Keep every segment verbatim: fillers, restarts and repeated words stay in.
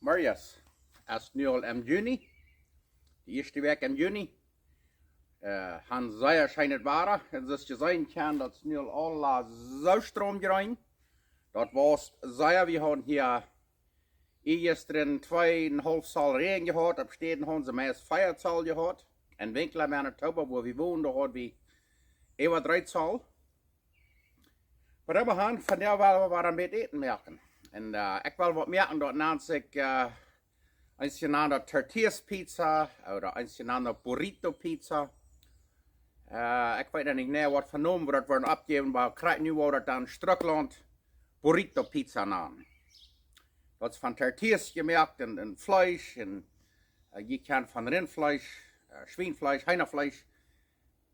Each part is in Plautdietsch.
Aries es nu aul em Juni, de ieeschte Wäakj em Juni. Äh, han sea scheenet Wada. Un soo aus jie seenen kjennen, daut es nu aul aula soo stroomjrein. Daut wia sea, wie hauden hia ieejestren twee un haulf Zoll Räajen jehaut, opp Städen hauden see meist vea Zoll jehaut. En Winkler, Manitoba, wua wie wonen, doa hauden wie äwa dree Zoll. Oba wie han vondoag well wie waut met Äten moaken. Un, äh, ekj well waut moaken, daut nant sikj, äh, eent jenant Tortillas Pizza ooda eent jenant Burrito Pizza. Äh, ekj weet noch nich, nä, waut fa Nomen wie daut woaren oppjäwen, oba krakjt nu woat daut dan Strucklaunt Burrito Pizza nanen. Daut es von Tortillas jemoakt un, un Fleesch un, äh, jie kjennen von Rintfleesch, äh, Schwienfleesch, Heenafleesch,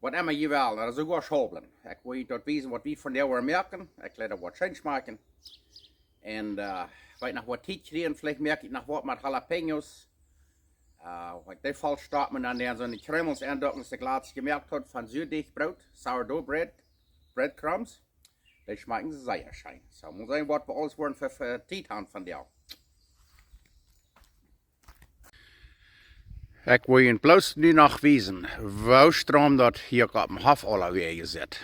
waut emma jie wellen, ooda soogoa Schaublen. Ekj well junt daut wiesen, waut wie vondoag woaren moaken. Ekj leet daut waut scheen schmakjen. Un, äh, wan ekj noch waut Tiet kjrie, veleicht moak ekj noch waut met Jalapeños. Äh, wan ekj dee voll stop, un dan dee en soone Krummels enduken, aus ekj latst jemoakt haud von Surdegbroot, Sourdough Bread, Breadcrumbs. Dee schmakjen sea scheen. Soo, mol seenen, waut wie aules woaren fa, fa Tiet han vondoag. Ekj well junt bloos nu noch wiesen, woo stroom daut hia opp dän Hoff aulawäajen sitt.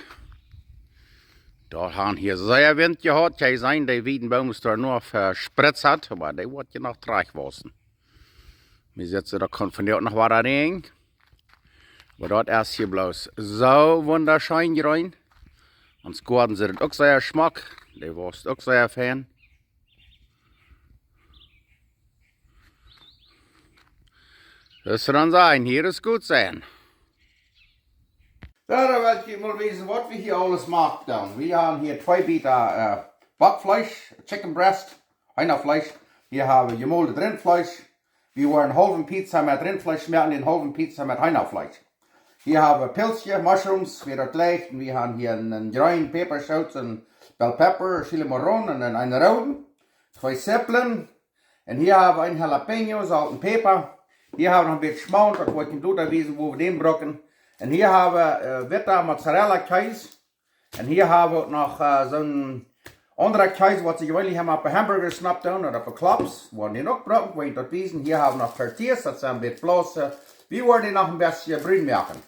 Daut han hia sea Wint jehaut. Jie seenen, dee wieden Boom es doa noch vespritzt haft, oba dee woat je noch trigj wausen. Wie seenen, daut kaun vondoag noch waut räajnen. Oba daut es hia bloos soo wundascheen jrein. Ons Goaden sitt uk sea schmock. Dee wausst uk sea fein. Daut es dan sennen, hia es goot sennen. Soo, dan well ekj junt mol wiesen, waut wie hia aules moaken doonen. Wie han hia twee Bieta, äh, Bockfleesch, Chicken Breast, Heenafleesch. Hia hab wie jemoldet Rintfleesch. Wie woaren eene haulwe Pizza met Rintfleesch moaken un eene haulwe Pizza met Heenafleesch. Hia hab wie Pilzje, Mushrooms, woo daut jlikjt. Un wie han hia een, een jreenen Päpaschoots, een bell pepper, chile morrón un een, een rooden. Twee Zippeln. Un hia hab wie een Jalapeño, Solt un Päpa. Hia hab wie noch een bät Schmaunt, daut woa ekj junt lota wiesen, woo wie dän brucken. Un hia hab wie, äh, witta Mozzarella Kjees. Un hia hab wie uk noch, äh, soon aundra Kjees, waut see jeweenlich emma opp de Hamburgers nopp doonen, ooda opp de Klops, woa wie dän uk brucken, woa ekj junt daut wiesen. Hia hab wie noch Tortillas, daut sent een bät Bloosse. Wie woaren dee noch een bät brun moaken.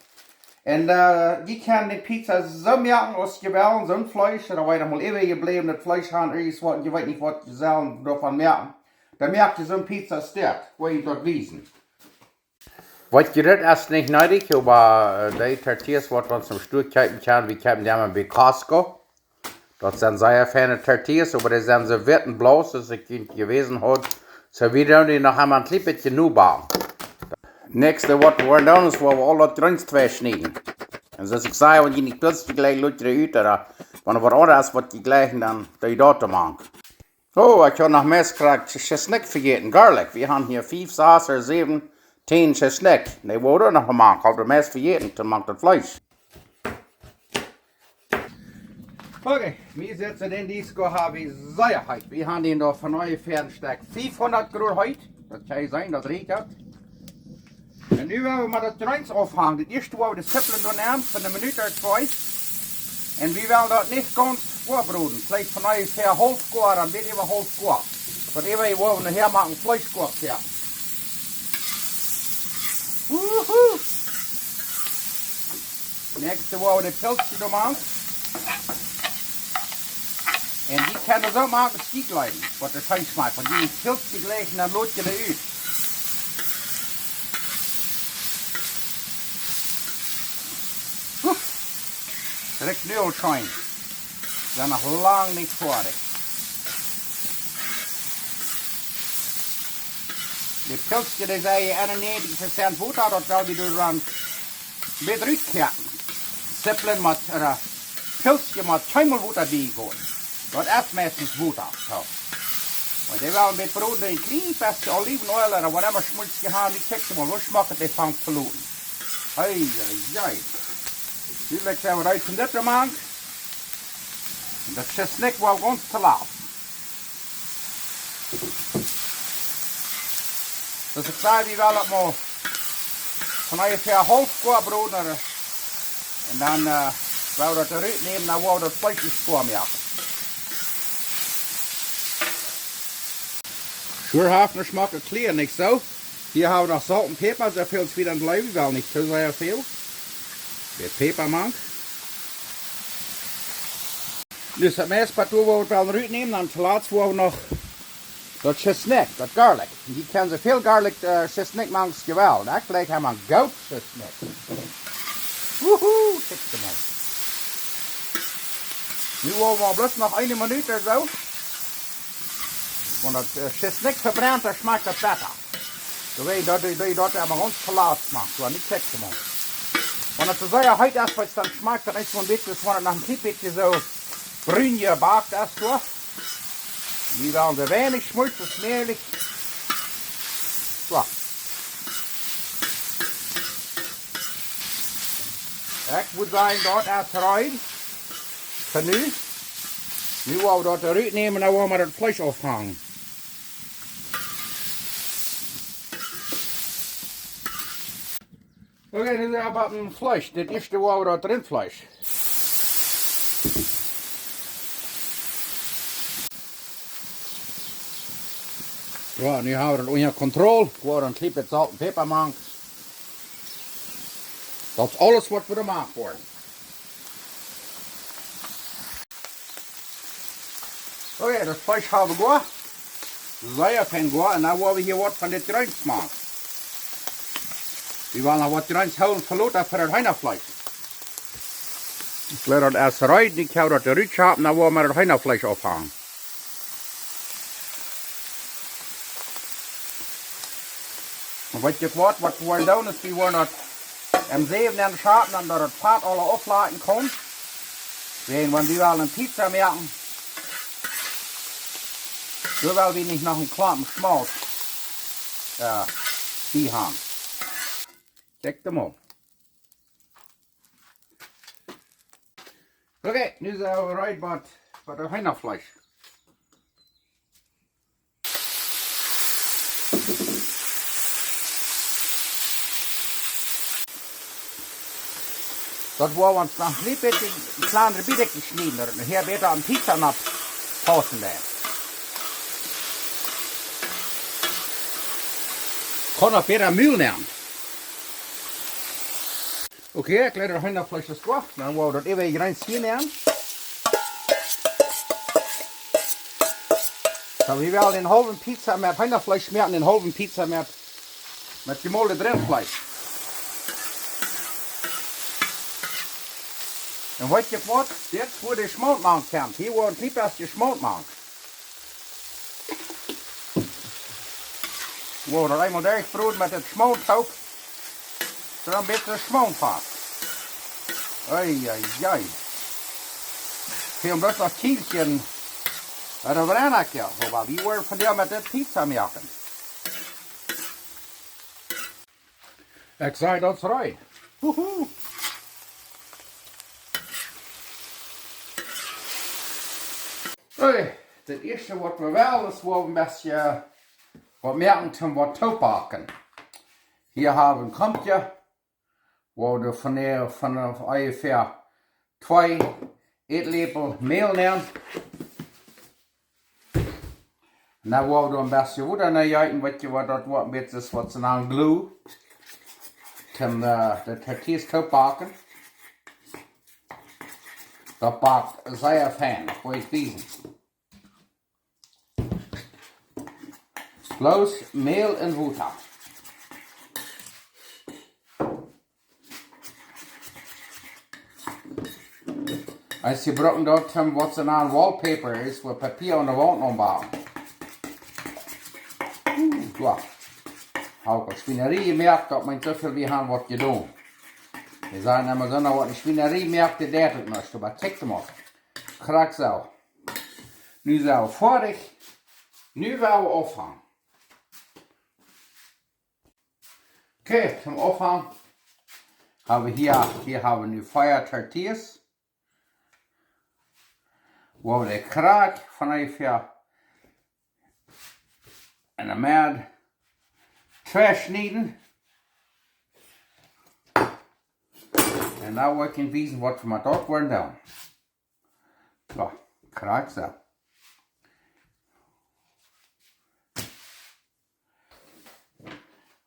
Un, äh, jie kjennen de Pizza soo moaken aus jie wellen, soon Fleesch, ooda wan jie mol äwajebläwnet Fleesch han, irjentwaut, jie weeten nich, waut jie sellen doavon moaken. Dan moakt jie soon Pizza aus dit, woa ekj junt daut wiesen. Waut jie, daut es nich needich, oba, äh, dee Tortillas, waut wie toom Stua kjeepen kjennen, wie kjeepen dee emma bie Costco. Daut sent sea feine Tortillas, oba dee sent soo witt un blooss, aus ekj junt jewäsen haud. Soo, wie doonen dee noch emol een kjlien bät nobacken. Näakjste, waut wie woaren doonen, es, woa wie aul daut Jreens tweischnieden. Un soo aus ekj säd, wan jie nich Pilzje jlikjen, lot jie dee ut, ooda wan waut aundret es, waut jie jlikjen, dan doo jie daut doamank. Oh, ekj haud noch meist krakjt Tschesnikj vejäten, Garlic. Wie han hia fief, sas ooda säwen Tänen Tschesnikj. Dee woaren noch mank, haud ekj meist vejäten, toom mank daut Fleesch. Okay, wie setten dän Disk hia, wie sea heet. Wie han dän doa von onjefäa een Stekj fiefhundat Grod heet. Daut kaun sennen, daut rieekjt daut. Un nu well wie mau daut Jreens aufhangen. Daut ieeschte woa wie de Zippeln doa nämen, fa eene Minut ooda twee. Un wie wellen daut nich gaunz goa broden. Veleicht von onjefäa haulf goa, dan bät äwa haulf goa. Daut äwaje woa wie nohäa moaken, Fleesch goa moaken. Wuhu! Näakjste woa wie de Pilzje doa mank. Un dee kjenn wie soo moaken aus jie jleichen, waut doa scheen schmakjt. Wan jie Pilzje jleichen, dan lot jie dee ut. Huh. Rikjt nu aul scheen. Sent noch lang nich foadich. De Pilzje, dee sent eenunnäajentich Prozent Wota, daut well wie doa dan bät rutkjäakjen. Zippeln met, äh, Pilzje met kjeenmol Wota biegonen. Daut es meistens Wota, soo. Oba dee well wie bät broden, een kjlien bät Olivenöl ooda whatever Schmolz jie han, dee kjikjt mol, woo schmock daut dee aunfangt to loten. Hei, hei, hei. Dee lat wie reed von dit mank. Un daut Tschesnikj woa wie gaunz to laten. Soo aus ekj säd, wie wellen daut mau von onjefäa haulf goa broden. Un dan, äh, woa wie daut rutnämen, dan woa wie daut Fleesch goa moaken. Doa haft ne schmocke Kjlia, nich soo? Hia hab wie noch Solt un Päpa, soo väl aus wie dan jleewen, well nich too sea väl. De Päpa mank. Nu es daut meist bie doa, wua wie daut well rutnämen, dan toolatst woa wie noch daut Schisnikj, daut Garlic. Jie kjennen soo väl Garlic, äh, Schisnikj mank aus jie wellen. Ekj jlikj emma goot Schisnikj. Wuhu, kjikj mol. Nu woa wie bloos noch eene Minut ooda soo. Wan daut, äh, Schisnikj vebrennt, dan schmakjt daut bäta. Doawäajen daut, daut, daut emma gaunz toolatst mank. Soo, nu kjikj mol. Wan daut soo sea heet es, waut dan schmakjt daut nich soo een bät, soo wan daut noch een kjlien bät soo brun jebakt es, soo. Wie wellen soo weinich Schmult aus mäajlich. Soo. Ekj wudd sajen, daut es reed. Fa nu. Nu woa wie daut rutnämen un dan woa wie daut Fleesch aufhangen. Okay, nu sent wie bie daut Fleesch. Daut ieeschte woa wie daut Rintfleesch. Jo, nu hab wie daut unja Kontroll. Woa wie dan een kjlien bät Solt un Päpa mank. Daut es aules, waut wie doa mank woaren. Okay, daut Fleesch hab wie goa. Sea fein goa. Un dan woa wie hia waut von dit Jreens moaken. Wie wellen noch waut Jreens hoolen fa lota fa daut Heenafleesch. Ekj woa daut ieescht reed, ekj woa daut rut schapen, dan woa wie daut Heenafleesch opphangen. Un weet jie waut, waut wie woaren doonen, es, wie woaren daut em Säwen enschapen, dan daut daut Fat aula auflaten kaun. Wäajen, wan wie wellen Pizza moaken, dan well wie nich noch een Klompen Schmolt, äh, bie haben. Kjikj mol. Okay, nu sent wie reed met, met daut Heenafleesch. Daut woa wie ons noch een kjlien bät kjlienet bät schnieden, daut hia bäta aun Pizza nopp paussen deit. Kaun noch bäta Mäl nämen. Okay, ekj leet daut Heenafleesch es goa. Dan woa wie daut äwaje Jreens hia nämen. Soo, wie wellen een haulwen Pizza met Heenafleesch moaken, een haulwen Pizza met, met jemolen Rintfleesch. Un weet jie waut? Dit woat de Schmolt mank kjemt. Hia woat een kjlien bät Schmolt mank. Woa wie daut eemol derchbroden met daut Schmolt uk. Soo een bät Schmolt fast. Ei, ei, ei. Hia bloos noch Kjielkjes. Daut es een Brenna, jo. Oba wie woaren vondoag met dit Pizza moaken. Ekj saj, daut es reed. Wuhu. Hey, daut ieeschte waut wie wellen es, woa wie een bät waut moaken toom waut toobacken. Hia hab wie een Kompkje, woa wie von, von onjefäa twee Ätläpel Mäl nämen. Un dan woa wie een bät Wota nenjeeten, weet jie waut, daut woat een bät waut see nanen glue. Toom, äh, de tortillas toobacken. Daut backt sea fein, woa ekj wiesen. Bloos Mäl un Wota. Aus jie brucken daut, toom waut see nanen wallpaper es, fa Papia aun de Waunt aunbuen. Uh, jo. Hab ekj aul Schwienarie jemoakt, daut meent soo väl, wie haben waut jedonen. Wie sajen emma soo, na, waut eene Schwienarie moakt, dee deit uk nich, oba kjikj mol. Krakjt soo. Nu sent wie foadich. Nu woa wie aunfangen. Okay, toom Aunfank hab wie hia, hia hab wie nu vea tortillas. Woa wie de krakjt von onjefäa enne Med tweischnieden. Un dan woa ekj junt wiesen, waut wie met daut woaren doonen. Soo, krakjt soo.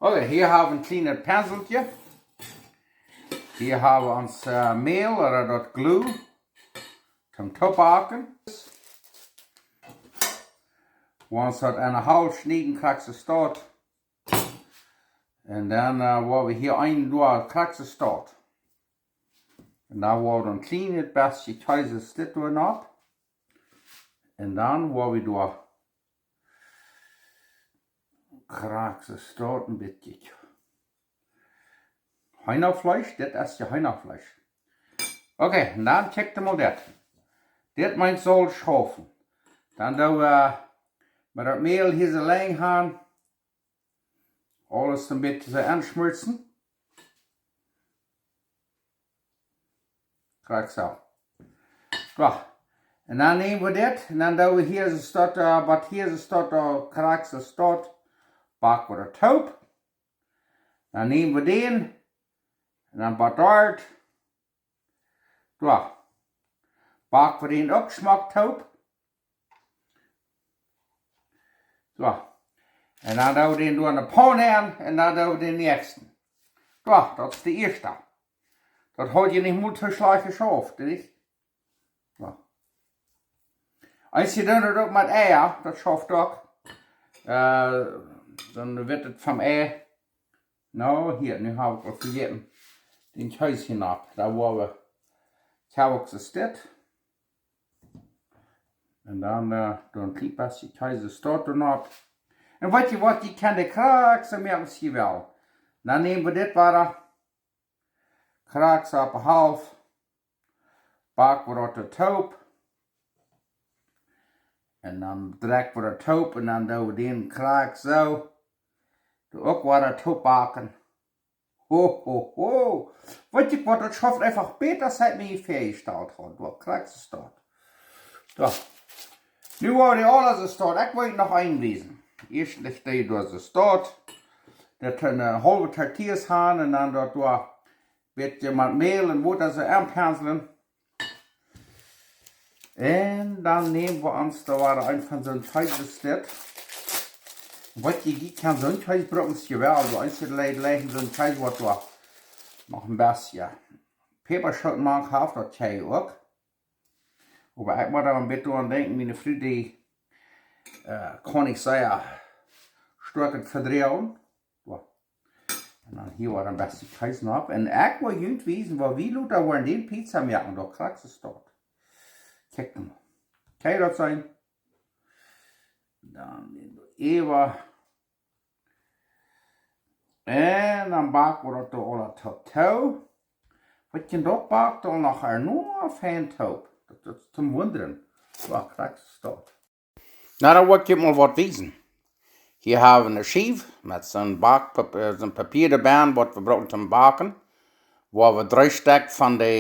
Okay, hia hab wie een kjlienet Penseltje. Hia hab wie ons äh, Mäl ooda daut Glue toom toopbaken. Woa ons daut en de Halft schnieden, krakjt soo staut. Un dan äh, woa wie hia een doa krakjt soo staut. Un dan woa wie een kjlienet bät Kjees dit doa nopp. Un dan woa wie doa krakjt soo staut een bät Heenafleesch, dit es je Heenafleesch. Okay, un dan kjikj mol dit. Dit meent saul schaufen. Dan doo wie äh, met daut Mäl hia soo lang han. Aules een bät soo enschmurzen. Krakjt soo. Soo. Un dan näm wie dit un dan doo wie hia soo staut, äh, waut hia soo staut, äh, krakjt soo staut. Bak wie daut toop. Dan näm wie dän un dan waut doa. Soo. Bak wie dän uk schmock toop. Soo. Un dan doo wie dän doa en de Paun nenn un dan doo wie dän näakjsten. Soo, daut es de ieeschta. Daut haud je nich mol too schlajcht jeschauft, nich? Soo. Eenje doonen daut uk met Eia, daut schauft uk. Äh, dan woat et vom Ei. No, hia, nu hab ekj waut vejäten. Dän Kjees hia nopp. Doa woa wie Kjewakes dit. Un dan äh, doa een kjlien bät Kjees doa nopp. Un weetst waut, jie kjennen de krakjt soo moaken aus jie wellen. Dan näm wie dit wada. Krakjt soo opp Halft. Bak wie daut toop. Un dan drekj wie daut toop un dan doo wie dän krakjt soo. Doo uk wada toop baken. Ho, ho, ho. Weetst waut, daut schauft eefach bäta aus ekj mie väajestalt haud. Daut krakjt soo staut. Soo. Nu woa wie aule soo staut. Ekj well noch eent wiesen. Ieescht lat ekj dee doa soo staut. Daut wie ne haulwe Tortillas han un dan daut doa bät met Mäl un Wota soo aunpenslen. Un dan näm wie ons doa wada een von soon Kjees dit. Waut jie, jie kjennen soon Kjees brucken aus jie wellen. Soo eenje Lied leewen soon Kjees waut doa noch een bät Päpaschooten mank haft, daut kjenn jie uk. Oba ekj mott doa een bät aun denkjen, miene Fru dee äh, kaun nich sea stoakj vedroagen. Soo. Un dan hia wada een bät Kjees nopp. Un ekj well junt wiesen woo wie lota woaren dee Pizza moaken, daut krakjt soo staut. Kjikj mol. Kjenn jie daut seenen? Dan dän doa äwa. Un dan bak wie daut doa aula toop too. Waut jie, daut bakt dan noch ea noch fein toop. Daut, daut es toom wundren. Soo, krakjt soo staut. Na, dan woa ekj junt mol waut wiesen. Hia hab wie ne Schiew met soon Bakpap-, äh, soon Papia doabennen, waut wie brucken toom baken. Woa wie dree Stekj von de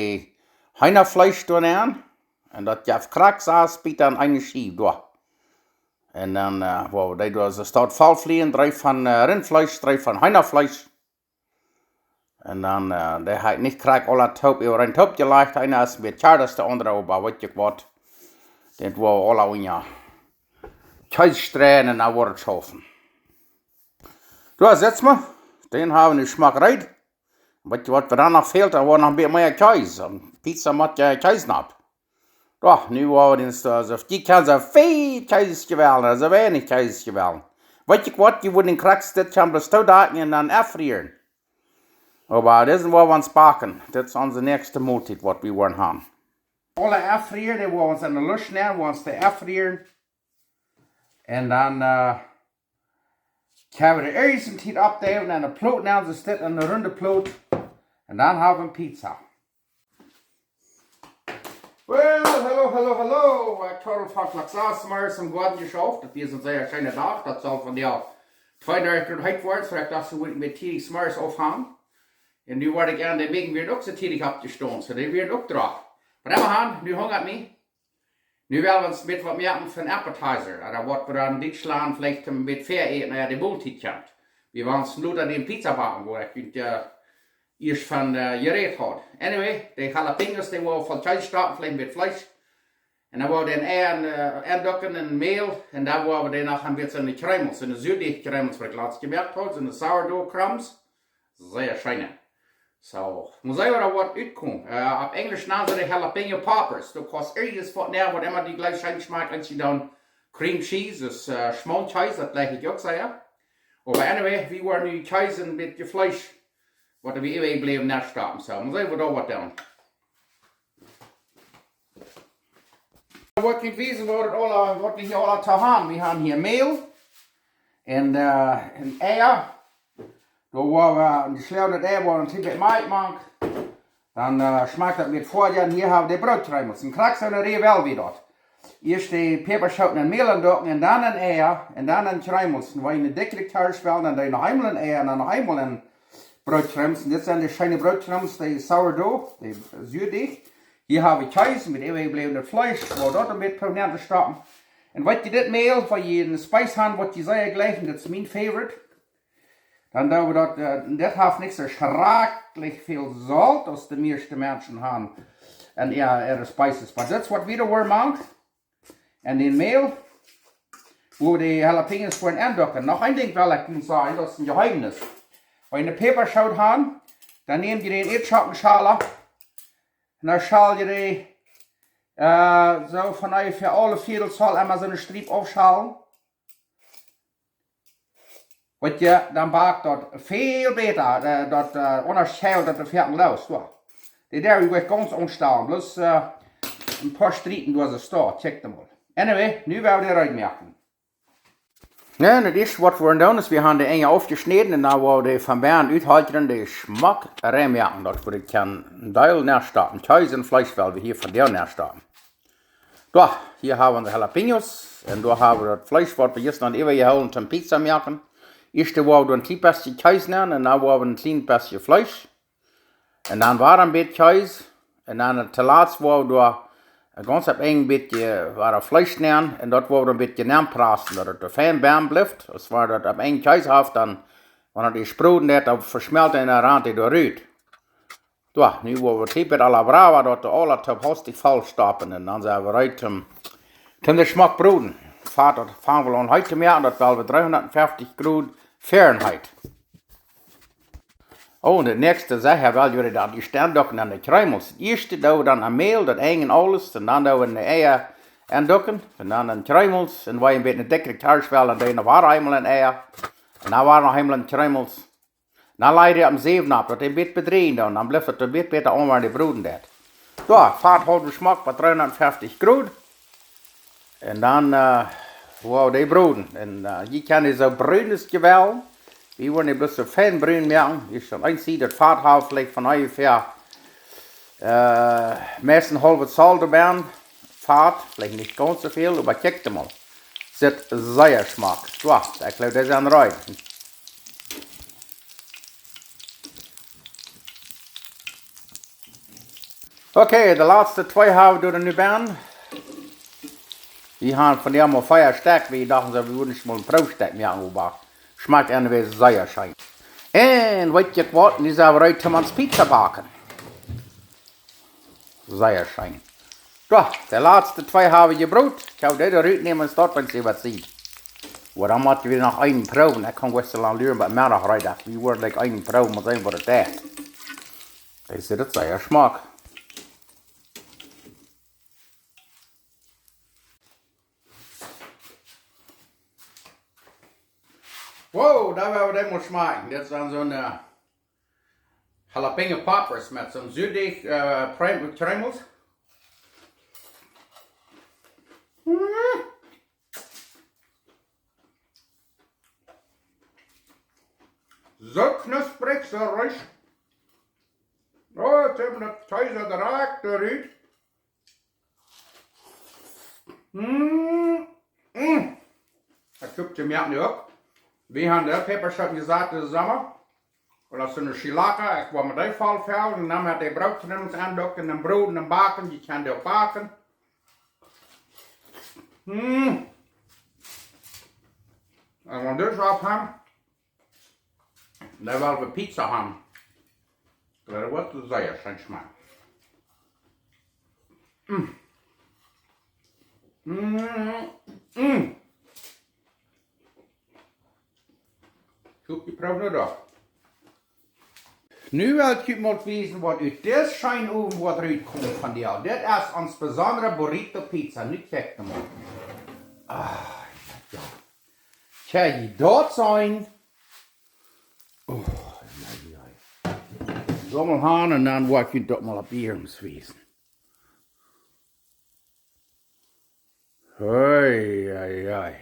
Heenafleesch doa nenn. Un daut jeft krakjt sas Bieta aun eene Schiew doa. Un dan äh, woa wie dee doa soo staut voll flieen, dree von äh, Rintfleesch, dree von Heenafleesch. Un dan, äh, dee hab ekj nich krakjt aula toop, äwareen toop jelajcht. Eena es een bät kjarta aus de aundra, oba weetst waut. Dee woa wie aula unja Kjees streien un dan woat et schaufen. Soo, sitt mol. Dän hab wie nu schmock reed. Weetst waut, waut doa noch fält, doa woat noch een bät mea Kjees. Pizza mott je Kjees nopp. Doch, nu woa wie dän, äh, soo, jie kjennen soo väl Kjees jewellen, soo weinich Kjees jewellen. Weetst waut, jie wudden dän krakjt dit kjennen bloos toodakjen un dan enfrieren. Oba dit es waut wie ons baken. Dit es onse näakjste Moltiet, waut wie woaren han. Aule enfrieren, dee woa wie ons enne Lusch nämen, woa wie ons dee enfrieren. Un dan, äh, kjenn wie de ieeschte Tiet oppdäwen un de Plot nämen, soo es dit, eene runde Plot. Un dan hab wie Pizza. Well, hallo, hallo, hallo. Ekj haud aul von Klock sas zemorjes em Goaden jeschauft. Daut wia een sea scheena Dach. Daut saul vondoag tweeundartich Grod heet woaren. Soo ekj docht, soo wudd ekj mie tiedich zemorjes oppstonen. Un nu woa ekj aun, de Mäakjen wieren uk soo tiedich oppjestonen. Soo, dee wieren uk drock. Oba emmahan, nu hungat mie. Nu well wie ons met waut moaken fa een appetizer, ooda waut wie dan en Dietschlaunt veleicht een bät Fäa äten, no jo, de Moltiet kjemt. Wie woaren ons lota dän Pizza baken, woo ekj junt, äh, ieescht von äh, jerät haud. Anyway, de jalapeños, dee woa wie voll Kjees stoppen, veleicht met Fleesch. Un dan woa wie dän Ei, äh, enducken en Mäl. Un dan woa wie dän noch een bät en de Kjreemels, en de Suadeajkjreemels, waut ekj latst jemoakt haud, en de sourdough crumbs. Sea scheen. Soo, mott seenen, waut doa woat utkomen. Äh, opp Enjlisch nanen see dee jalapeño poppers. Du kaust irjent waut nämen, waut emma die jlikjt, scheen schmakjt, aus jie dan cream cheese, dus, äh, Schmaunkjees, daut jlikj ekj uk sea. Oba anyway, wie woaren nu Kjees un een bät Fleesch, waut wie äwajebläwen, nenstoppen. Soo, mott seenen, waut doa woat doonen. Woa ekj junt wiesen, waut et aula, waut wie hia aula to haben. Wie haben hia Mäl un, äh, un Eia. Doa woa wie, dee schlaude Eia, woa wie een kjlien bät Malkj mank. Dan, äh, schmakjt daut met Foadja. Un hia haben wie de Brootkjreemels. Un krakjt soo ne Räajel wie daut. Ieescht de Päpaschooten en Mäl enducken un dan en Eia un dan en Kjreemels. Un wan jie ne dikjre Kjarsch wellen, dan doo jie noch eemol en Eia un dan noch eemol en Brootkjreemels. Un dit sent de scheene Brootkjreemels, de sourdough, de Suadeajch. Hia hab ekj Kjees met äwajebläwnet Fleesch, woo daut een bät prominent to stoppen. Un waut jie dit Mäl, wan jie een Spies haben, waut jie sea jlikjen, daut es mien favorite. Dan doo wie daut, äh, dit haft nich soo schrakjlich väl Solt, aus de mieeschte Menschen haben en äare, äare Spices. Oba dit es waut wie doa woaren mank. Un dän Mäl, woo wie de jalapeños woaren enducken. Noch een Dinkj well ekj junt sajen, daut es een Jeheemnis. Wan jie ne Päpaschoot haben, dan nämt jie dän Ätschocken Schaula. Un dan schal jie dee, äh, soo von onjefäa aule Viedel Zoll emol soo ne Striep aufschalen. Waut jie, dan backt daut väl bäta, äh, daut, äh, unjascheelt daut de Fäaken loos, soo. Dee doo ekj gaunz onstalen, bloos, äh, een poa Striepen doa soo stonen, check daut mol. Anyway, nu woa wie dee reed moaken. Nä, daut ieeschte waut wie woaren doonen es, wie haben de Enj aufjeschnäden un dan woa wie dee von bennen uthaltren, dee schmock rein moaken. Daut woa ekj dan een Deel nenstoppen. Kjees un Fleesch well wie hia vondoag nenstoppen. Doa, hia haben wie de jalapeños un doa haben wie daut Fleesch, waut wie jistren äwajehoolen toom Pizza moaken. Ieescht woa wie een kjlien bät Kjees nämen un dan woa wie een kjlien bät Fleesch. Un dan wada een bät Kjees. Un dan toolatst woa wie doa gaunz opp een bät wada Fleesch nämen. Un daut woa wie een bät nenprassen, daut et fein bennen blift. Aus wan daut opp een Kjees haft, dan, wan et jebroden woat, dan veschmelt et un dan rant et doa rut. Soo, nu woa wie Tiet met a la brava daut aula toom hastich voll stoppen. Un dan sent wie reed toom, toom de Schmock broden. Fat, daut fangen wie aun heet to moaken, daut well wie dreehundatfeftich Grod Fahrenheit. Oh, un daut näakjste, saj ekj, well jie dan dee Stendocken aun de Kjreemels. Daut ieeschte doo wie dan aum Mäl, daut Enj un aules, un dan doo wie de Eia enducken, un dan de Kjreemels, un wan jie een bät dikjre Kjarsch wellen, dan doo jie noch wada eemol en Eia, un dan wada noch eemol en Kjreemels. Dan laj jie dee oppem Säwen opp, daut dee een bät bedreien doonen, dan blift et een bät bäta aun, wan dee broden deit. Soo, Fat haulwen wie schmock bie dreehundatfeftich Grod. Un dan, äh, woa wie dee broden. Un, äh, jie kjennen dee soo brun aus jie wellen. Wie woaren dee bloos soo fein brun moaken. Jie sellen eent seenen, daut Fat haft veleicht von onjefäa, äh, meist een haulwet Zoll doabennen. Fat, veleicht nich gaunz soo väl, oba kjikjt mol. Sitt sea schmock. Soo, ekj jleew, dee sent reed. Okay, de latste twee haben wie doa nu bennen. Wie haben von dee aul vea Stekj, wie dochten soo, wie wudden mol een Proowstekj moaken, oba schmakjt anyway sea scheen. Un weet jie waut, nu sent wie reed toom Pizza backen. Sea scheen. Soo, de latste twee haben wie jebrot. Ekj hab dee doa rut nämen, es daut, wan see waut sent. Oba dan mott wie noch eenen proowen. Ekj kaun bloos soo lang luren, bat Meddach reed es. Wie woaren like eenen proowen, mol seenen, waut et deit. Dee sitt sea schmock. Wow, doa woa wie dee mol schmakjen. Dit sent soone, äh, jalapeño poppers met soon Suadeajch, äh, Prem-, Kjreemels. Mm. Soo knusprich, soo resch. Oh, ekj hab daut Kjees direkt doa rut. Mm, mm. Daut kjikjt mie nu uk. Wie haben de Päpaschooten jesat disen Somma. Un daut es een Chilaka, ekj woa met dee voll fellen. Un dan met de Brootkjreemels aunducken un broden un backen. Jie kjennen dee uk backen. Mm. Un wan wie dit opp haben, dan woa wie Pizza haben. Daut woat sea scheen schmakjen. Mm. Mm, mm. Zoek die proew nu doch. Nu well ekj junt mol wiesen waut ut dit scheene Owen waut rutkomt vondoag. Dit es ons besondre Burrito Pizza. Nu kjikj mol. Ah, jo. Kjikj, daut sent. Oh, jo, jo. Soo mol han un dan woa ekj junt daut mol opp iernst wiesen. Hei, hei, hei.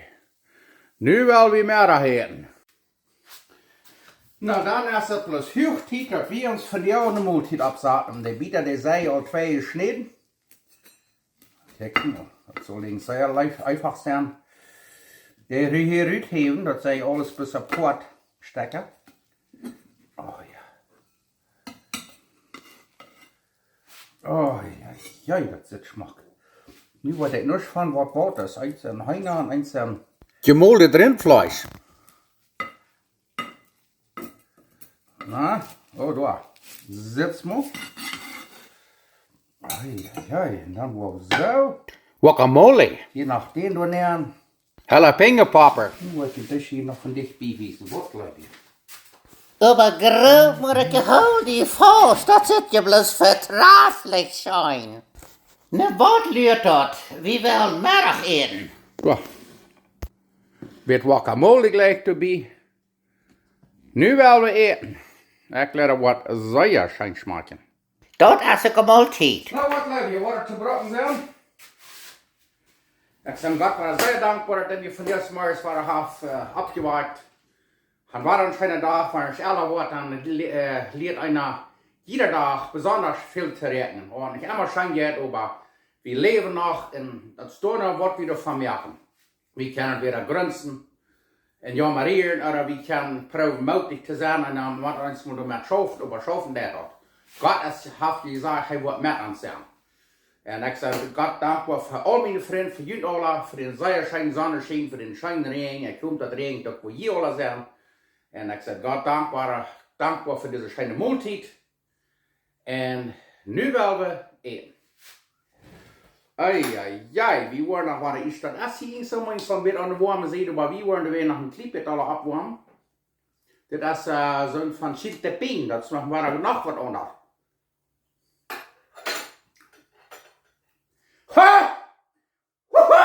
Nu well wie Meddach äten. Na, dan es et bloos huach Tiet daut wie ons vondoag ne Moltiet oppsaten. De Bieta, dee sent aul twee jeschnäden. Kjikj mol, daut saul nich sea leicht, eefach sennen. Dee ru-, hia ruthäwen, daut see aules bloos apoat stekjen. Oh jo. Oh jo, jo, daut sitt schmock. Nu weet ekj nich von waut waut es. Eent sent Heena un eent sent jemoldet Rintfleesch. Na, oh, doa. Sitt mol. Ai, ai, ai, un dan woa wie soo. Guacamole. Hia noch dän doa nenn. Jalapeño Popper. Nu woa ekj junt dit hia noch von dicht bie wiesen. Waut jleew jie? Oba Groot, mott ekj, hool die faust, daut sitt je bloos vetraflich scheen. Na, waut lieet daut? Wie wellen Meddach äten. Jo. Bät Guacamole jlikj doabie. Nu well wie äten. Ekj leet waut sea scheen schmakjen. Daut es uk emol Tiet. Na, waut jleew jie, woat et to broaken sennen? Ekj sie Gott wada sea dankboa, daut hee mie vondoag zemorjes wada haft, äh, oppjewakjt. Daut wia een scheena Dach, wan eena ella woat, dan, äh, lieet eena jieda Dach besonda väl to räakjnen. Un nich emma scheen jeit, oba wie läwen noch un daut es daut, waut wie doavon moaken. Wie kjennen wada grunzen un jaumren, ooda wie kjennen proowen mootich to sennen un dan mott eena mol doamet schaufen, oba schaufen deit daut. Gott es, haft jesajcht, hee woat met ons sennen. Un ekj sie Gott dankboa fa aul miene Frind, fa junt aula, fa dän sea scheenen Sonnenschien, fa dän scheenen Räajen. Ekj hop daut räajent uk wua jie aula sent. Un ekj sie Gott dankboa, dankboa fa dise scheene Moltiet. Un nu well wie äten. Ai, ai, ai, wie woaren noch waut ieescht, daut es hia nich soo meist von bät aun de woame Sied, oba wie woaren doa noch een kjlien bät aula oppwoamen. Dit es, äh, soon von Chiltepin, daut es noch waut, noch waut aundasch. Ha! Wuhu!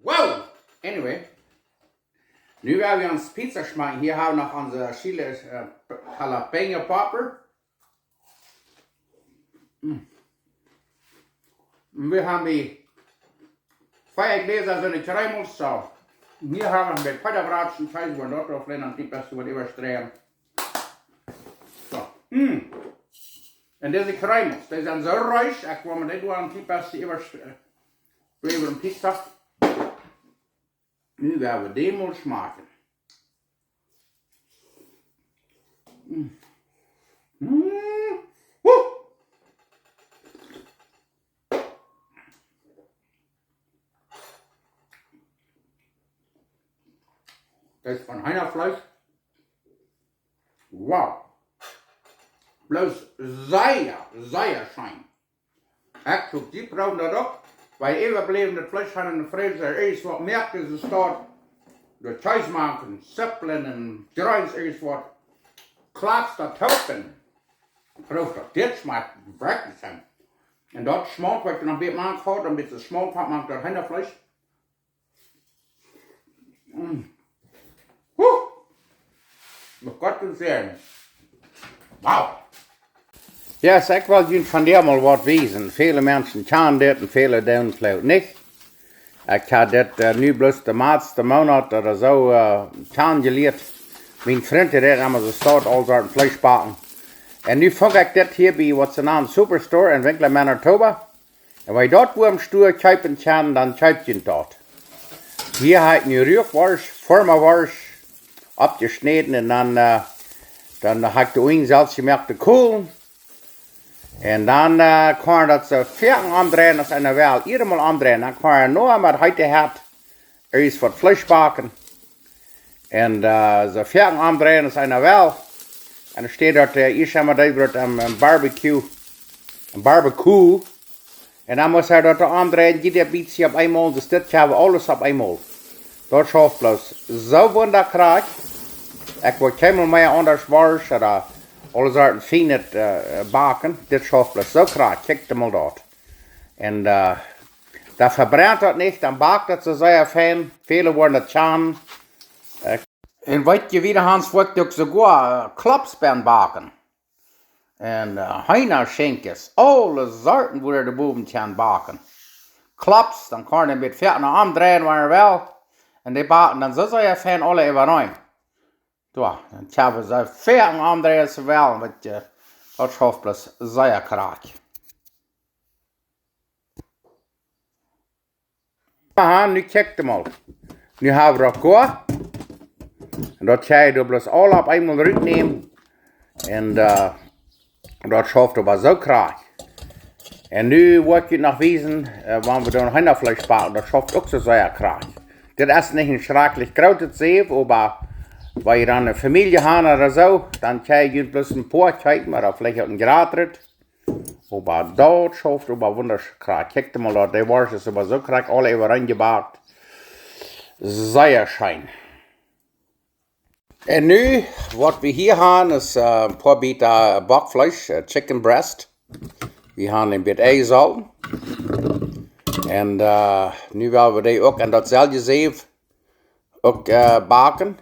Wow! Anyway. Nu woa wie ons Pizza schmakjen. Hia hab wie noch onse Chile, äh, Jalapeño Popper. Mm. Un wie haben hia twee Jläsa soone Cremos, soo. Un hia haben wie een bät Piedabraatschen, Kjees, woa wie daut doa veleicht een bät waut äwastreien. Soo. Mm. Un dise Cremos, dee sent soo reich, ekj woa mie dee doa een bät waut äwastreien. Äwa de Pizza. Nu woa wie dee mol schmakjen. Mm. Mm. Huh. Daut es von Heenafleesch. Wow. Bloos sea, sea scheen. Ekj hop, jie proowen daut uk. Wiels äwabläwnet Fleesch haben en de Freezer, irjent waut moakt, es daut doa Kjees mank, Zippelen un Jreens, irjent waut. Kjlatst daut toop un proow daut. Dit schmakjt werkjlich scheen. Un daut Schmaunt, waut ekj noch een bät mank haud, een bät Schmaunt haud, mank daut Heenafleesch. Mm. Huh. Mott Gott dankscheen. Wow. Jo, ekj well junt vondoag mol waut wiesen. Väle Menschen kjanen dit un väle doonen daut nich. Ekj hab dit, äh, nu bloos de latste Moonat ooda soo, äh, kjanen jelieet. Mien Frint, dee deed emma soo Staut aul Sorten Fleesch backen. Un nu funk ekj dit hia bie, waut see nanen Superstore en Winkler, Manitoba. Un wan jie daut wua em Stua kjeepen kjennen, dan kjeept junt daut. Hia hab ekj nu Ruakworscht, Firmaworscht, oppjeschnäden un dan, äh, dan hab ekj doa selfst jemoakte Kolen. Un dan, äh, kaun eena daut soo foaken omdreien aus eena well. Eenmol omdreien, dan kaun eena noch met heete Hett irjent waut Fleesch backen. Un, äh, soo foaken omdreien aus eena well. Un dan steit daut, äh, ieescht emol daut woat, ähm, een Barbecue, een Barbecue. Un dan mott hee daut omdreien, jieda Bät opp eemol, soo dit haben wie aules opp eemol. Daut schauft bloos soo wundakrajcht. Ekj wull kjeenmol mea aundasch Worscht ooda aule Sorten Fienet, äh, backen. Dit schauft bloos soo krajcht. Kjikj mol daut. Un, äh, daut vebrent daut nich, dan backt daut soo sea fein. Väle woaren daut kjanen. Äh, un weet jie, wie de Hans wull uk soogoa, äh, Klops bie backen. Un, äh, Heenaschinkjes, aule Sorten, woo du bowen kjanst backen. Klops, dan kaun eena met Finja omdreien, wan eena well. Un dee backen dan soo sea fein aule äwareen. Soo, dan kjenn wie soo fein omdreien aus wie wellen, weet jie, daut schauft bloos sea krajcht. Aha, nu kjikj mol. Nu hab wie daut goa. Un daut kjenn jie bloos aul opp eemol rutnämen. Un, äh, daut schauft oba soo krajcht. Un nu wull ekj junt noch wiesen, äh, wan wie dan Heenafleesch backen, daut schauft uk soo sea krajcht. Dit es nich een schrakjlich grootet Säw, oba wan jie dan eene Famielje haben ooda soo, dan kjenn jie bloos een poa kjeepen, ooda veleicht uk een jratret. Oba daut schauft oba wundascheen. Kjikj mol daut, de Worscht es oba soo krajcht aule äwareen jebackt. Sea scheen. Un nu, waut wie hia haben, es, äh, een poa Bät, äh, Bockfleesch, äh, chicken breast. Wie haben een bät enjesolten. Un, äh, nu well wie dee uk en daut selwje Säw uk, äh, backen.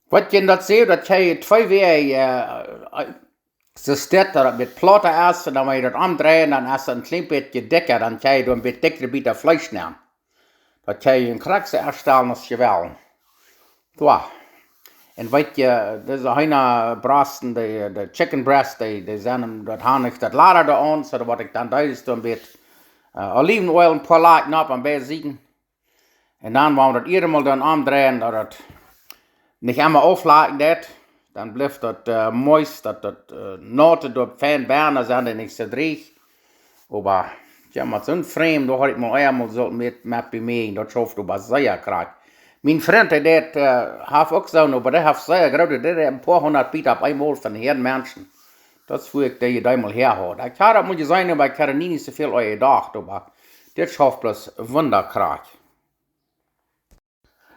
Waut jie en daut seht, daut jie twee Wäaj, äh, äh, soo steit daut met Plota es, un dan wan jie daut omdreien, dan es daut een kjlien bät dikja, dan kjenn jie doa een bät dikjre Bät Fleesch nämen. Daut kjenn jie en krakjt soo aunstalen aus jie wellen. Soo. Un weet jie, dise Heenabrosten, de, de chicken breast, dee, dee sent, daut haben nich daut Lada doa aun, soo daut waut ekj dan deed es doa een bät, äh, Olivenöl, een poa Läpel opp aun beid Sieden. Un dan, wan wie daut ieescht mol dan omdreien, daut daut nich emma auflakjen deit, dan blift daut, äh, moist, daut, daut, äh, Naute doa fein bennen, dan sent dee nich soo drieech. Oba, jo, met soon Främ, doa haud ekj mol eemol soo met, met bie mie, daut schauft oba sea krajcht. Mien Frint, dee deit, äh, haft uk soon, oba dee haft sea groote, dee deit een poa hundat Bät opp eemol von de Menschen. Daut es wua ekj dee, dee mol häa haud. Ekj haud daut mol jeseenen, oba ekj haud nie nich soo väl aun jedocht, oba dit schauft bloos wundakrajcht.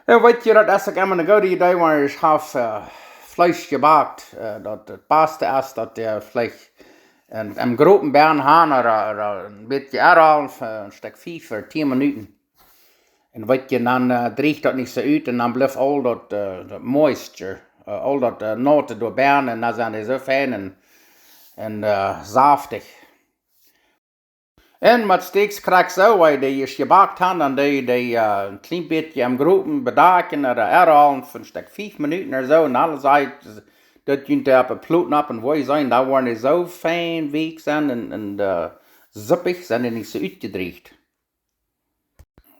Un weet jie, daut es uk emma eene goode Idee, wan jie hab, äh, Fleesch jebackt, äh, daut daut baste es, daut jie veleicht en, en Gropen bie haben ooda, ooda een bät aunrollen fa een Stekj fief ooda tieen Minuten. Un weet jie, dan, äh, drieecht daut nich soo ut un dan blift aul daut, äh, daut moisture, äh, aul daut, äh, Naute doa bennen un dan sent dee soo fein un, un, äh, saftich. Un met Steaks krakjt soo, wan jie dee ieescht jebackt haben, dan dee, dee, äh, een kjlien bät em Gropen bedakjen ooda aunrollen fa een Stekj fief Minuten ooda soo. Un aule Sieden, daut jie dee opp de Plot opp un woo jie seenen, dan woaren dee soo fein weekj sennen un, un, äh, suppich, sent dee nich soo utjedrieecht.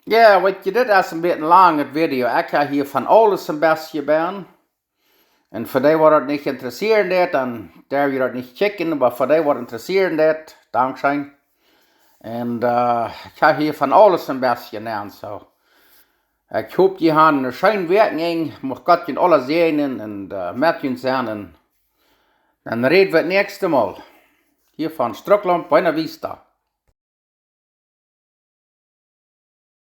Jo, weet jie, dit es een bät een langet Video. Ekj hab hia von aules een bät bie. Un fa dee waut daut nich intressieren deit, dan derw jie daut nich kjikjen, oba fa dee waut daut intressieren deit, dankscheen. Un, äh, ekj hab hia von aules een bät nenn, soo. Ekj hop, jie haben eene scheene Wäakj, mucht Gott junt aula säajnen un, äh, met junt sennen. Dan räd wie daut näakjste Mol. Hia von Strucklaunt, Buena Vista.